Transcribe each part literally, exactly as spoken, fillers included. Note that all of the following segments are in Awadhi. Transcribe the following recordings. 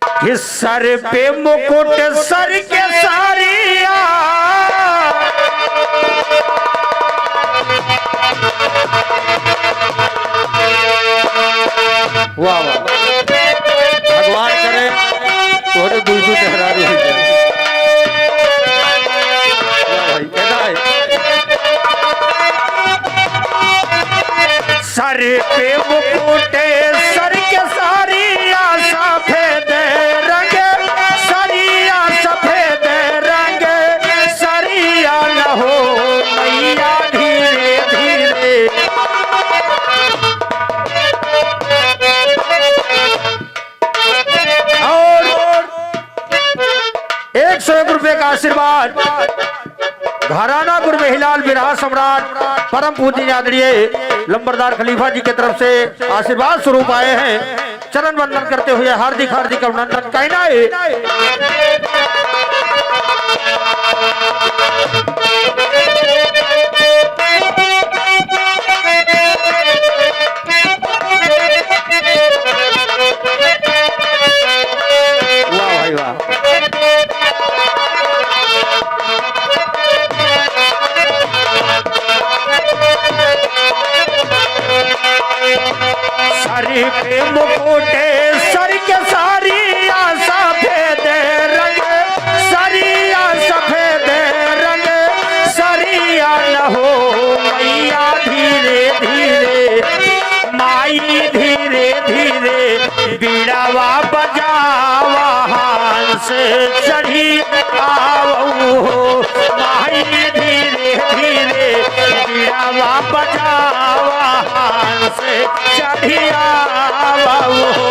कि सर पे मुकुट सर के सारिया। वाह, वाह। भगवान करे तोहरे दुइ दुइ मेहरारू हो जाए। वाह भाई, कहना है। सर पे मुकुट सर के सारिया, सफेद रंग सरिया, सफेद रंग सरिया न हो मैया, धीरे धीरे। और एक सौ एक रुपये का आशीर्वाद घराना गुरु मेहिलाल बिरहा सम्राट परम पूजनीय आदरणीय लंबरदार खलीफा जी की तरफ से आशीर्वाद स्वरूप आए हैं। चरण वंदन करते हुए हार्दिक हार्दिक अभिनंदन कहना है। वाह भाई वाह। सर पे मुकुट सर के सारिया, सफेद रंग सरिया, सफेद रंग सरिया न हो मैया, धीरे धीरे माई, धीरे धीरे बीड़ावा बजावा, हंस चढ़ी आवऊ हो माई, धीरे धीरे बीड़ावा बजावा, हंस चढ़ी आवऊ हो।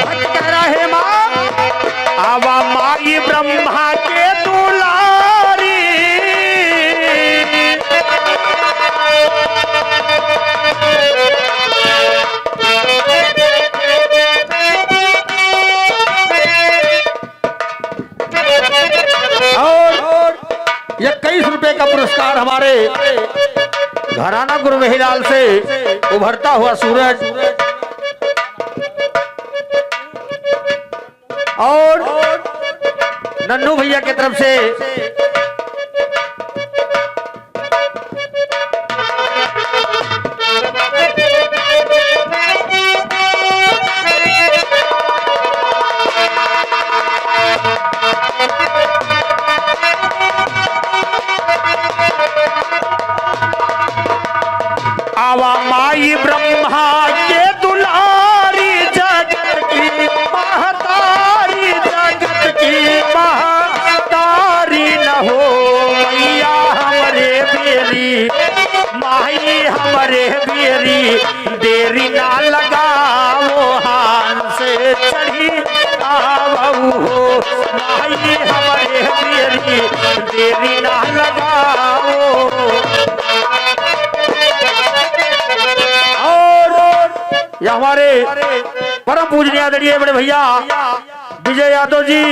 भक्त कह रहा है, "माँ, आवा माई ब्रह्मा के दुलारी।" और इक्कीस रुपए का पुरस्कार हमारे घराना गुरु मेहिलाल से उभरता हुआ सूरज और नन्नू भैया की तरफ से आवा माई ब्रह्मा के दुलारी, जगत की महतारी, जगत की महतारी न हो मैया हमरे बेरी, माई हमरे बेरी, देरी ना लगाओ, हंस चढ़ी आवऊ हो, माई हमरे बेरी, देरी ना लगाओ। और ये हमारे परम पूजनीय आदरणीय बड़े भैया विजय यादव जी,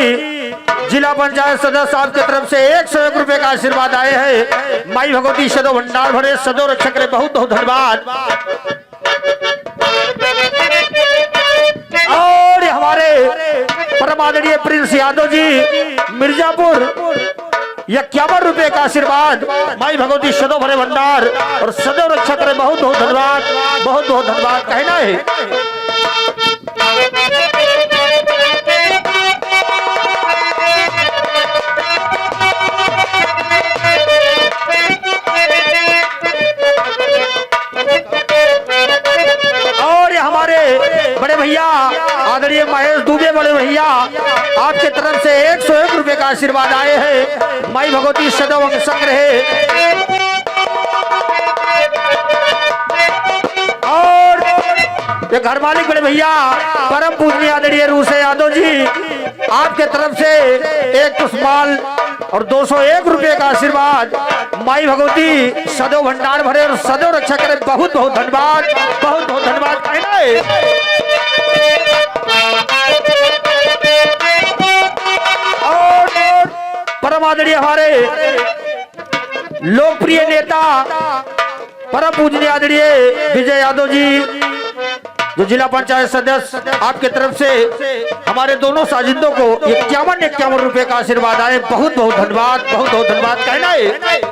जिला पंचायत सदस्य, आपके तरफ से एक सौ एक रुपए का आशीर्वाद आए हैं। माई भगवती सदो भंडार भरे, सदो रक्षा करे, बहुत बहुत धन्यवाद। और हमारे परम आदरणीय प्रिंस यादव जी मिर्जापुर, इक्यावन रुपए का आशीर्वाद, माई भगवती सदो भरे भंडार और सदो रक्षा करे। बहुत बहुत धन्यवाद, बहुत बहुत धन्यवाद कहना है। और ये हमारे बड़े भैया आदरणीय महेश दुबे, बड़े भैया, आपके तरफ से एक सौ एक रुपए का आशीर्वाद आए हैं। माई भगवती सदैव अंग संग रहे। घर मालिक बड़े भैया परम पूजनीय आदरणीय रूसे यादव जी, आपके तरफ से एक तुसमाल और दो सौ एक रुपये का आशीर्वाद। माई भगवती सदैव भंडार भरे और सदैव रक्षा करे। बहुत बहुत धन्यवाद, बहुत बहुत धन्यवाद। कहना है। और परम आदरणीय हमारे लोकप्रिय नेता परम पूजनीय आदरणीय विजय यादव जी, जो जिला पंचायत सदस्य, आपके तरफ से हमारे दोनों साजिंदों को इक्यावन इक्यावन रुपए का आशीर्वाद आए। बहुत बहुत धन्यवाद, बहुत बहुत धन्यवाद। कहना है।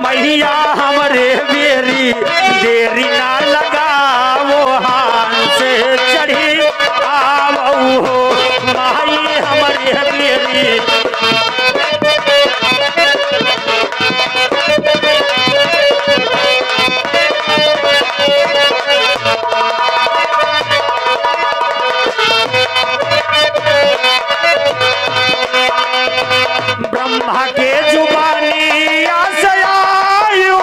मैया हमरे बेरी देरी ना लगावो, हाथ से चढ़ी आवो हो, माई हमरे बेरी। ब्रह्मा के जुबानी आस आयु,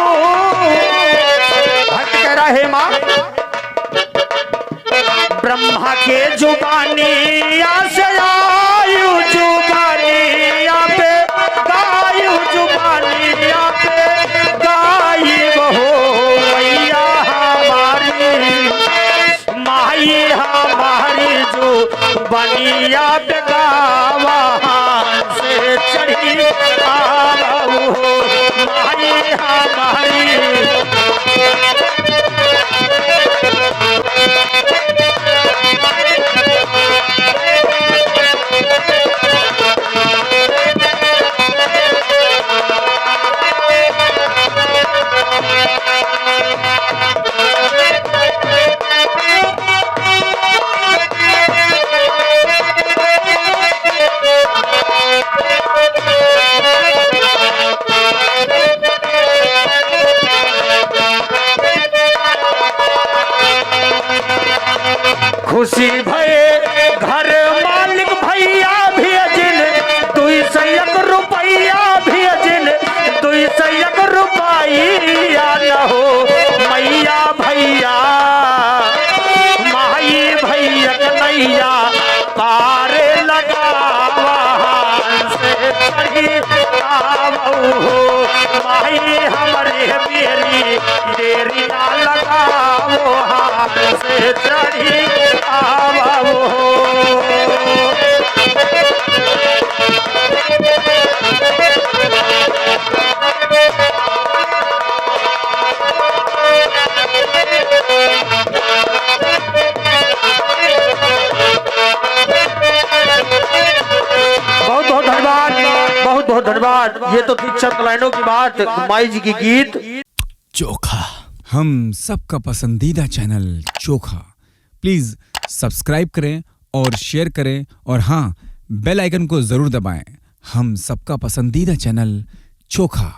भक्त कह रहा है माँ, ब्रह्मा के जुबानी आस आयु, जुबानी पे गायु, जुबानी पे गायु हो मैया हमारी। माई हमारी जुबानिया पे गावा, हाथ से चढ़ी आवो हो, माई हमारी। खुशी भये घर मालिक भैया भेजिन, दुई सौ एक रुपया भेजिन, दुई सौ एक रुपया न हो मैया भैया, माई भैया के नैया पारे लगावा, हाथ से चढ़ी आवो हो, माई हमरे बेरी देरी ना लगावो, हाथ से चढ़ी आवो। बहुत बहुत धन्यवाद, बहुत बहुत धन्यवाद। ये तो थी चंद लाइनों की बात, माई जी की गीत। चोखा, हम सबका पसंदीदा चैनल चोखा। प्लीज सब्सक्राइब करें और शेयर करें और हाँ, बेल आइकन को जरूर दबाएं। हम सबका पसंदीदा चैनल चोखा।